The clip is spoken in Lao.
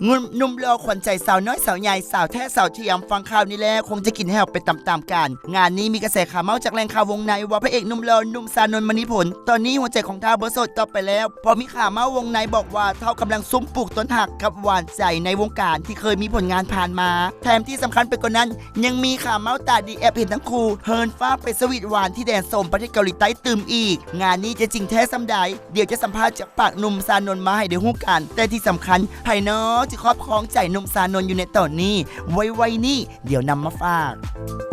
ງຸ່ມ ໜຸ່ມຫຼໍ່ຂວັນໃຈສາວນ້ອຍສາວໃຫຍ່ ສາວແທ້ສາວທຽມ ຟັງຂ່າວນີ້ແລ້ວຄົງຈະກິນແຫ້ວໄປຕາມໆກັນ. ງານນີ້ມີກະແສຂ່າວເມົາຈາກແຫຼ່ງຂ່າວວົງໃນວ່າ ພະເອກໜຸ່ມຫຼໍ່ ໜຸ່ມຊານົນ ມະນີພົນ ຕອນນີ້ຫົວໃຈຂອງທ້າວບໍ່ໂສດຕໍ່ໄປແລ້ວ ເພາະມີຂ່າວເມົາວົງໃນບອກວ່າ ທ້າວກຳລັງຊຸ່ມປູກຕົ້ນຮັກກັບຫວານໃຈໃນວົງການທີ່ເຄີຍມີຜົນງານຜ່ານມາ. ແຖມທີ່ສຳຄັນໄປກວ່ານັ້ນ ຍັງມີຂ່າວເມົາຕາດີແອບເຫັນທັງຄູ່ເຫີນຟ້າໄປສະຫວີດຫວານທີ່ແດນໂສມປະເທດເກົາຫຼີໃຕ້ຕື່ມອີກ. ງານນີ້ຈະຈິງແທ້ສ່ຳໃດ? ດຽວຈະສຳພາດຈາກປາກໜຸ່ມຊານົນມາໃຫ້ໄດ້ຮູ້ກັນ. ແຕ່ທີ່ສຳຄັນ ໃຜນໍທີ່ຄອບຄອງໃຈໜຸ່ມຊານົນຢູ່ໃນຕອນນີ້ ໄວໆນີ້ ດຽວນຳມາຝາກ.